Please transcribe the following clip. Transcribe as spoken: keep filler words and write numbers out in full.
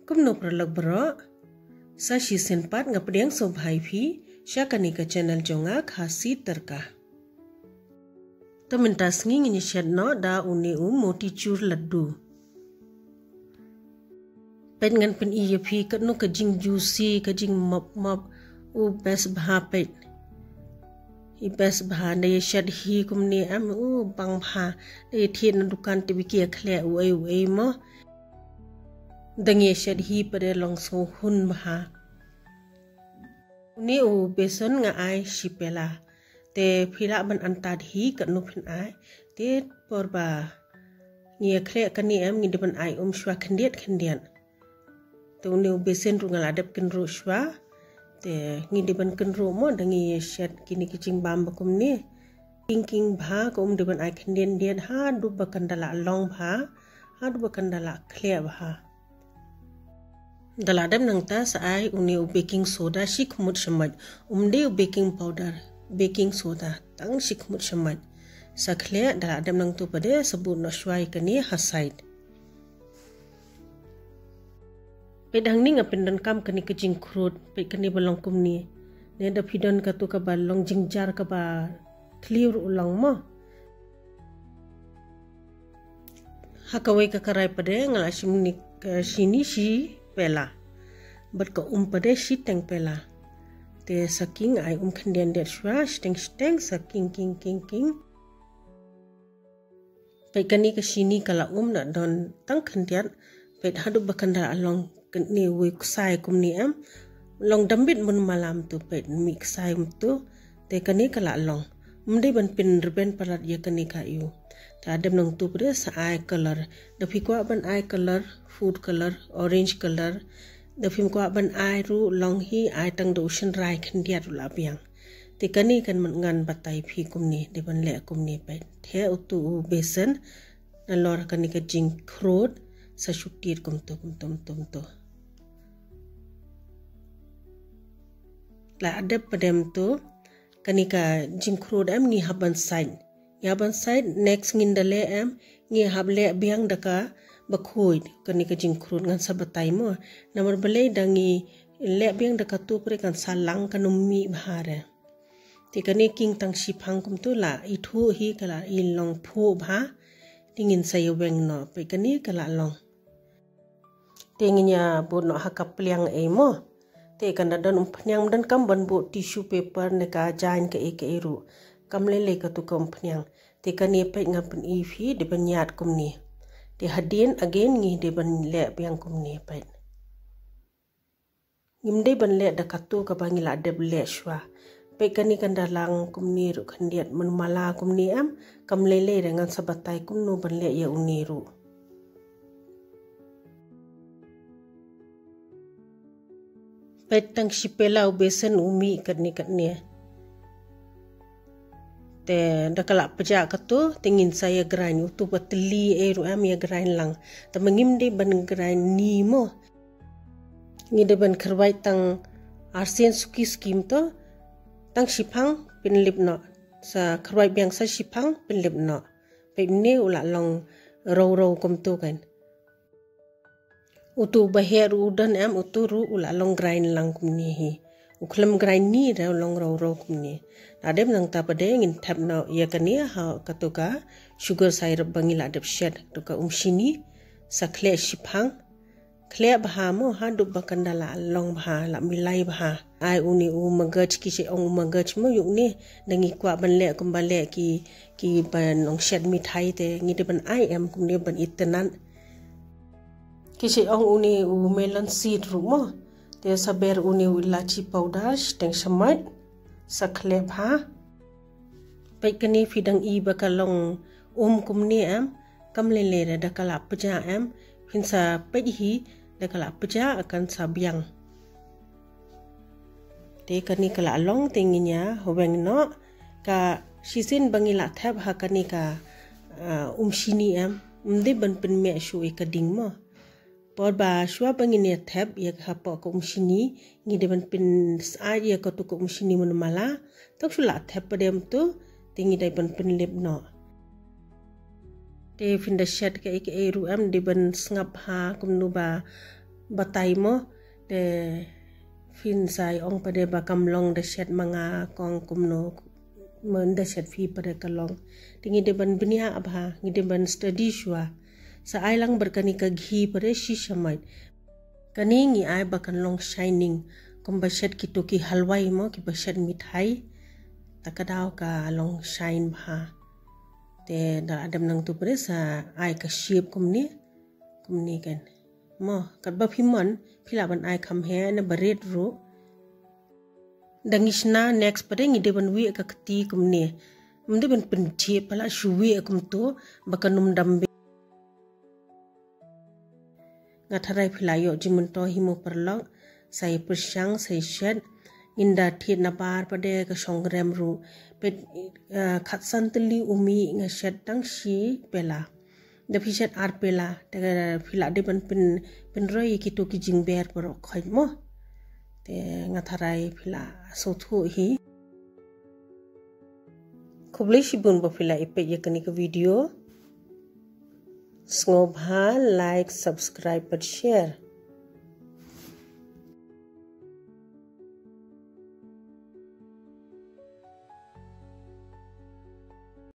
Kumno paralok baroh, sa shisien pat nga pdiang sngewbha ïa phi sha kane ka channel jong nga, Khasi Tyrka. Te mynta sngi ngin ïa shet noh da une u motichur laddu. Peit ngan pyni ïa phi katno ka jingjuicy, ka jingmop mop, u best bha peit. I best bha, da ïa shet hi kumne em, u bang bha, da ïa thied na dukan te ba ki ïa khleh u ei u ei mo. Da ngi ïa shet hi pat de long sngewhun bha. Une u besan nga ai shi pela. Te phi lah ban antad hi katno phin ai. Te por ba ngi ïa khleh kane em, ngi dei ban ai um shuwa khyndiat khyndiat. Te une u besan ruh nga la dep kynruh shuwa. Te ngi dei ban kynruh mo, da ngi ïa shet kine ki jingbam ba kumne. King king bha, ka um dei ban ai khyndiat khyndiat haduh ba kan da la long bha, haduh ba kan da la khleh bha. Da la dep nangta sa ai une u baking soda shi khmut shamoit. Um dei u baking powder, baking soda, tang shi khmut shamoit. Sa khleh, da la dep nangtu pat de sa bud noh shuwa ïa kane ha side. Peit hangne nga pyndonkam kane ka jingkhrud, peit kane ba long kumne. Ne da phi don katu kaba long jingjar kaba thliew ruh long mo. Ha kawei ka karai pat de nga la shim ne ka shini shi pela. Bad ka um pat de shiteng pela. Te sa king ai um khyndiat khyndiat shuwa, shiteng shiteng sa king king king king. Peit kane ka shini ka la um, da don tang khyndiat. Peit haduh ba kan da la long kane wei ksai kumne em. Long da mbit mynmalam tu, peit mih ksai um tu. Te kane ka la long. Ym dei ban pynrben palat ïa kane ka ïu. Te hadien nangtu pat de sa ai color. Da phi kwah ban ai color, food color, orange color. Da phim kwah ban ai ruh long hi, ai tang da u shynrai khyndiat ruh la biang. Te kane kan mut ngan batai phi kumne, dei ban leh kumne peit. Te utu u besan, nalor kane ka jingkhrud, sa shu tied kumtu, kumtu, kumtu, kumtu. La dep pat de tu, kane ka jingkhrud em ngi hap ban sait. Ngi hap ban sait, next ngin da leh em, ngi hap leh biang da kaba khuid, kane ka jingkhrud ngan sa batai mo. Namar balei da ngi leh biang da katu pat de kan sa lang, kan ym mih bha re. Te kane king tang shiphang kumtu, la ithuh hi ka la i long phuh bha. Te ngin sa ïa weng noh, peit kane ka la long. Te ngin ïa bud noh ha ka pliang ei mo. Te kan da don umphniang, ym donkam ban buh tissue paper ne ka jaiñ kaei kaei ruh. Kam lei lei katu ka umphniang. Te kane peit nga pyni phi, dei ban ïaid kumne. Te hadien again ngi dei ban leh biang kumne peit. Ngim dei ban leh da katu kaba ngi la dep leh shuwa. Peit kane kan da lang kumne ruh khyndiat mynmala kumne em, kam lei lei re, ngan sa batai kumno ban leh ïa une ruh. Peit tang shi pela u besan u mih katne katne. Te da ka la pjah katu, te ngin sa ïa grind, utu ba tylli ei ruh em ïa grind lang. Te ma ngim dei ban grind ni mo. Ngi dei ban kyrwai tang arsien suki suki mo to, tang shiphang pynlip noh. Sa kyrwai biang sa shiphang pynlip noh. Peit ne u la long raw raw kumtu kan. Utu ba heh ruh u don em, utu ruh u la long grind lang kumne hi. U khlem grind ni re u long raw raw kumne. La dep nangta pat de ngin thep noh ïa kane ha katu ka sugar syrup ba ngi la dep shet, tu ka um shini, sa khleh shiphang. Khleh bha mo, haduh ba kan da la long bha, la milai bha. Ai une u magaj, ki shu ong u magaj mo ïa une, da ngi kwah ban leh kumba leh ki, ki ban ong shet mithai te ngi dei ban ai em kumne ban itynnad. Ki shu ong une u melon seed ruh mo. Te sa ber une u elaichi powder shiteng shamoit, sa khleh bha. Peit kane phi dang i ba ka long um kumne em, kam lei lei re, da ka la pjah em, phin sa peit hi, da ka la pjah kan sa biang. Te kane ka la long, te ngin ïa weng noh, ka shisien ba ngi la thep ha kane ka, ah, um shini em, ym dei ban pynmih shuh ïa ka ding mo. Por ba shuwa ba ngin ïa thep ïa ka hapoh ka um shini, ngi dei ban pynsyaid ïa katu ka um shini mynmala, tang shu la thep pat de mo to, te ngi dei ban pynlip noh. Te phin da shet kaei kaei ruh em, dei ban sngap ha kumno ba batai mo, te phin sa ïa ong pat de ba kam long da shet ma nga kong kumno, mynda shet phi pat de ka long. Te ngi dei ban bniah bha, ngi dei ban study shuwa. Sa ai lang bad kane ka ghee pat de shi shamait. Kane ngi ai ba kan long shining, kumba shet kito ki halwai mo, kiba shet mithai. Ta ka daw ka long shine bha. Te da la dep nangtu pat de sa ai ka shape kumne, kumne kan. Mo, katba phi mon, phi lah ban ai kham heh ne ba rit ruh. Da ngi shna next pat de ngi dei ban wieh ka kti kumne. Ym dei ban pynjhieh palat, shu wieh kumto ba kan ym dam beit. Nga tharai phi la ïoh jingmyntoi hi mo paralok, sa ïa pyrshang, sa ïa shet. Ynda thied nabar pat de ka shong rem ruh. Peit, eh, khatsan tylli u mih nga shet tang shi pela. Da phi shet ar pela, te phi lah dei ban pyn, pynroi ïa kito ki jingber baroh khoit mo. Te nga tharai phi la sngewthuh hi. Khublei shibun ba phi la ïa peit ïa kane ka video. Sngewbha like, subscribe bad share.